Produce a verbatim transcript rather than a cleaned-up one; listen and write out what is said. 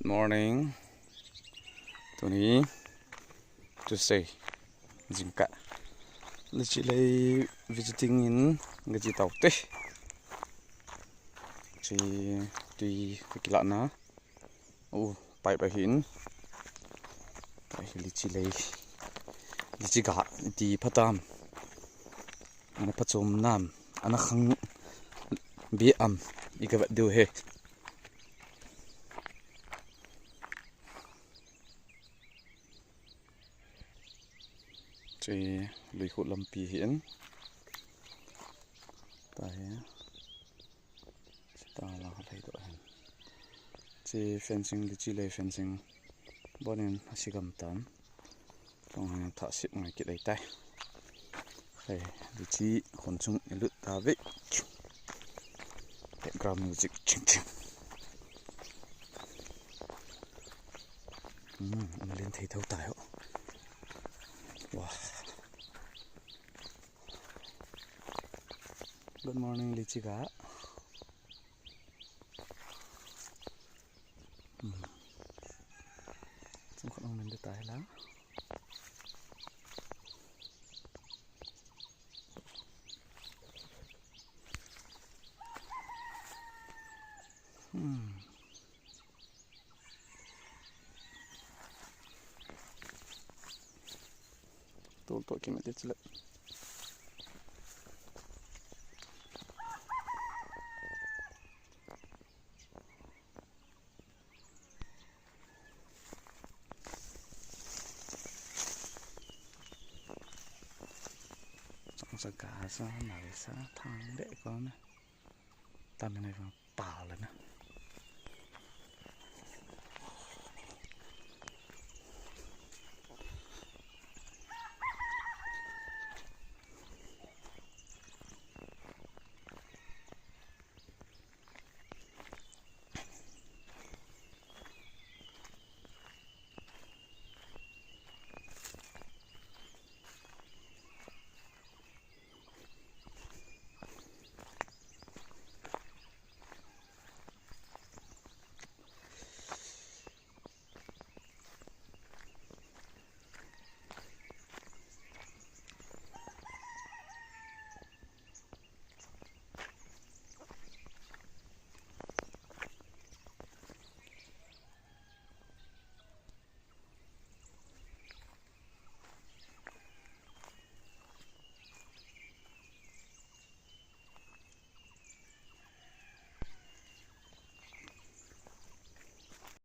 Morning. Tuni Tuesday. Jingkah. Litchi lei visiting in gaji tau te. Chi tui kakilahna. U, pipe ahin. Pai hi litchi lei. Litchi ga ti phatam. Ana phachom nam. Ana khang bi am. I ka vet diu he. Chi lui khu lampi hi in. Ta hi. Chi ta la ka lei do hin. Chi fencing, litchi lei fencing. Bonin asigam tan. Tong hang tha sip ngai kit ei tai. Hey, litchi khon chung i lut ta ve. Background music ching ching. Hmm, um len thei thou tai ho. Wow. Good morning, litchi ga. Hmm. Chung khat ong min de tai la. Hmm. Tol to kimat de chule. Sa ka sa na sa thang de ko na. Ta me na pa la na.